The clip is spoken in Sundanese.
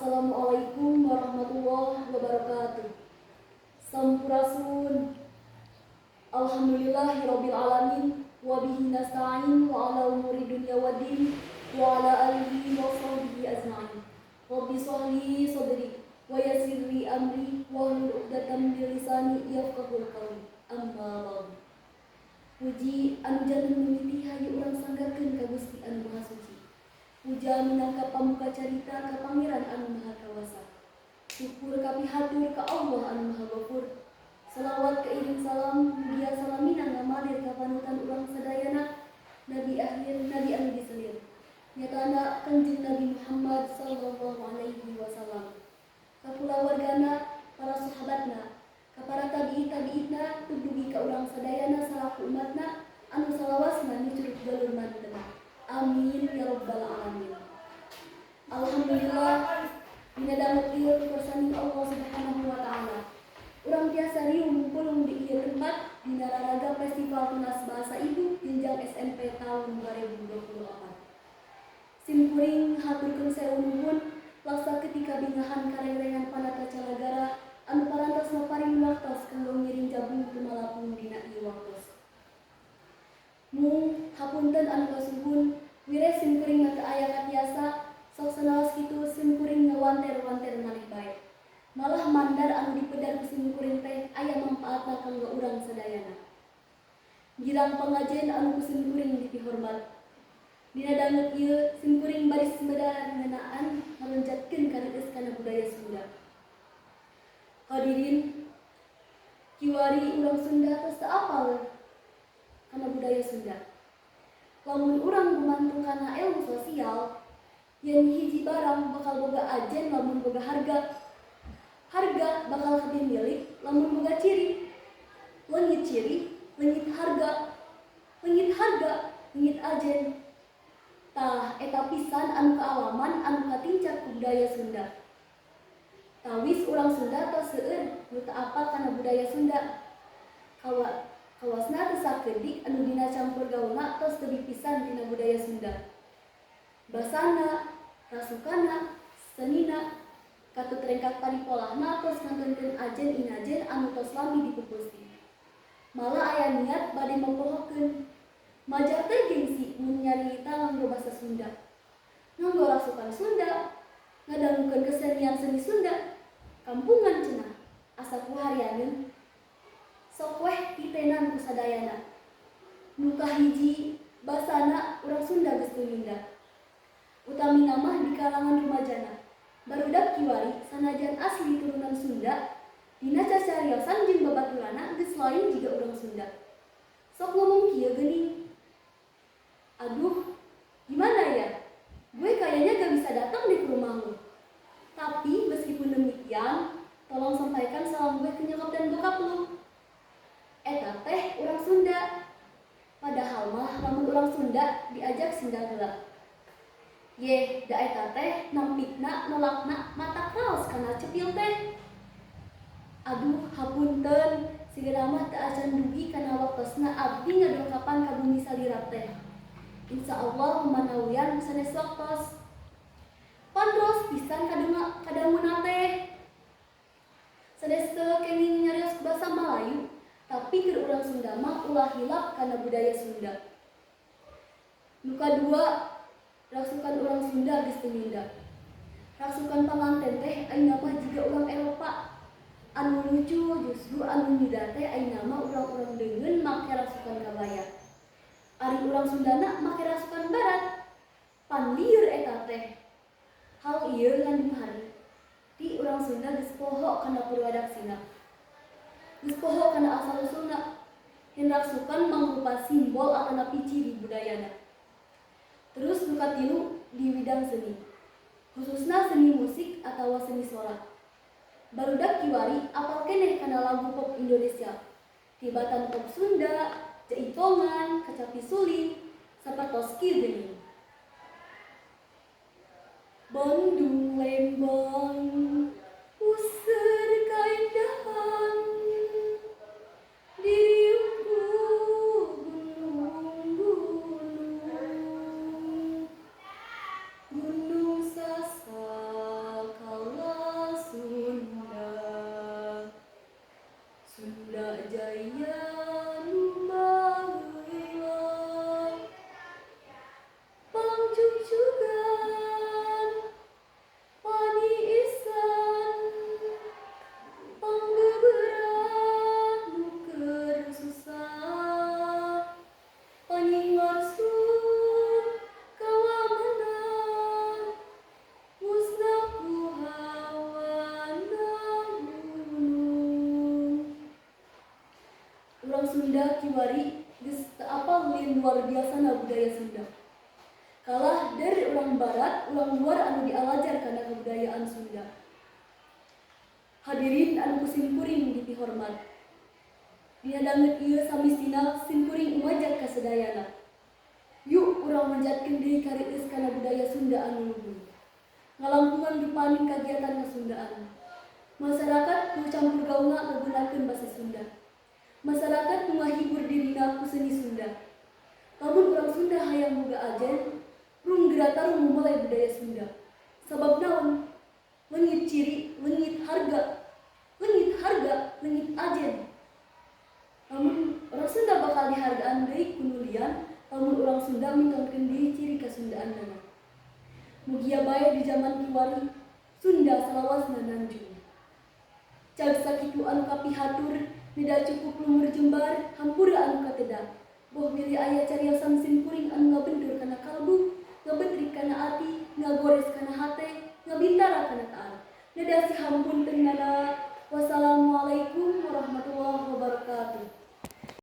Assalamualaikum warahmatullahi wabarakatuh. Sampurasun. Alhamdulillahirabbil alamin wa bihi nasta'in wa ala umuri dunya waddin wa ala alihi wa sahbihi ajma'in. Rabbi sholli sadri wa yassir li amri wahlul 'uqdatam min lisani yafqahul qawli. Amma ba'du. Puji anu janten mimiti hayu urang sanggakeun ka Gusti anu Maha Suci. Puja minangka pamuka carita ka Pangeran anu Maha Kawasa. Syukur kapihatur ka Allah anu Maha Ghafur. Salawat keiring salam mugia salamina ngamalir ka panutan urang sadayana Nabi akhir Nabi anu diselir. Nyatana Kanjeng Nabi Muhammad sallallahu alaihi wasallam. Ka kulawargana, para sahabatna, ka para tabi'i tabi'ina dugi ka urang sadayana salaku umatna anu salawasna nucurug jalur mantena. Amin ya rabbal alamin. Alhamdulillah dina danget ieu kekersaning Allah Subhanahu wa taala. Urang tiasa riung mungpulung di ieu tempat dina raraga Festival Tunas Bahasa Ibu jenjang SMP tahun 2024. Sim kuring haturkeun sewu nuhun laksa ketika bingahan karengrengan panata calagara anu parantos maparin waktos kanggo ngiring jabung tumalapung dina ieu waktos. Mung hapunten anu kasuhun, wire sim kuring mah teu aya katiasa, sok sanaos kitu sim kuring ngawanter-wanter maneh bae. Malah mandar anu dipedar ku sim kuring teh aya mangpaatna kanggo urang sadayana. Girang pangajen anu ku sim kuring dipihormat. Dina danget ieu sim kuring baris medar ngeunaan ngalonjatkeun kareueus kana budaya Sunda. Hadirin, kiwari urang Sunda tos teu apal kana budaya Sunda. Lamun urang gumantung kana ilmu sosial, yen hiji barang bakal boga ajen lamun boga harga. Harga bakal kabeh milik lamun boga ciri. Leungit ciri, leungit harga. Leungit harga, leungit ajen. Tah eta pisan anu kaalaman anu katincak ku budaya Sunda. Tawis urang Sunda tos seueur nu teu apal kana budaya Sunda. Kawasna teu sakedik anu dina campur gaulna tos tebih pisan tina budaya Sunda. Basana, rasukana, senina, katut rengkak paripolahna tos ngantunkeun ajen inajen anu tos lami dipupusi. Malah aya niat bade mopohokeun. Majar teh gengsi mun nyarita nganggo basa Sunda. Nganggo rasukan Sunda, ngadangukeun kesenian seni Sunda. Kampungan cenah, asa ku harianeun. Sok weh titenan ku sadayana. Nu kahiji basana urang Sunda geus teu nyunda. Utamina mah di kalangan rumajana. Barudak kiwari sanajan asli turunan Sunda, dina cacariosan jeung babaturanna geus lain jiga urang Sunda. Sok ngomong kieu geuning. Aduh, gimana ya? Gue kayaknya gak bisa datang deh ke rumah lu. Tapi meskipun demikian, tolong sampaikan salam gue ke nyokap dan bokap lu. Eta teh urang Sunda. Padahal mah lamun urang Sunda diajak sindang heula. Yeh, da eta teh nampikna nolakna mata kraos kana cepil teh. Aduh, hapunten, sigana mah teu acan dugi kana waktosna abdi ngadongkapan ka bumi salira teh. Insya Allah manawian sanes waktos. Pandros pisan kadanguna teh. Sanes teu kenging nyarios basa Malayu, tapi keur urang Sunda mah ulah hilap kana budaya Sunda. Nu kadua, rasukan urang Sunda geus teu nyunda. Rasukan panganten teh ayeuna mah jiga urang Eropa. Anu lucu justru anu nyunda teh ayeuna mah urang-urang deungeun make rasukan kabaya. Ari urang Sundana make rasukan barat. Pan lieur eta teh. Hal ieu ngandung harti urang Sunda geus poho kana purwadaksina. Geus poho kana asal usulna. Yen rasukan mangrupa simbol atanapi ciri budayana. Terus nu katilu di bidang seni. Khususna seni musik atawa seni sora. Barudak kiwari apal keneh kana lagu pop Indonesia. Tibatan pop Sunda, jaipongan, kacapi suling, sapertos kieu geuning. Bandung Lembang useur kaindahan diriungku gunung-gunung gunung sasakala. Sunda kiwari geus teu apal lin luar biasana budaya Sunda. Kalah dari urang barat, urang luar anu dialajar kana kebudayaan Sunda. Hadirin anu ku simkuring dipihormat. Dina danget ieu samistina simkuring umajak ka sadayana. Yuk urang manjatkeun deui kareueus kana budaya Sunda anu luhur. Ngalangkungan rupaning kagiatan kasundaan. Masyarakat nu campur gaulna ngagunakeun basa Sunda. Masyarakat nu ngahibur dirina ku seni Sunda. Lamun urang Sunda hayang boga ajen, rung geura tarung mumule budaya Sunda. Sabab naon? Leungit ciri, leungit harga. Leungit harga, leungit ajen. Lamun urang Sunda bakal dihargaan deui ku nu lian, lamun urang Sunda mingtonkeun deui ciri kasundaanana. Mugia bae di zaman kiwari, Sunda salawasna nanjung. Cag sakitu anu kapihatur, neda cukup lumur jembar, hampura anu kateda. Boh bilih aya cariosan simkuring anu ngabentur kana kalbu, ngabentrik kana ati, ngagores kana hate, ngabintara kana taar. Neda sihampuntenana. Wassalamualaikum warahmatullahi wabarakatuh.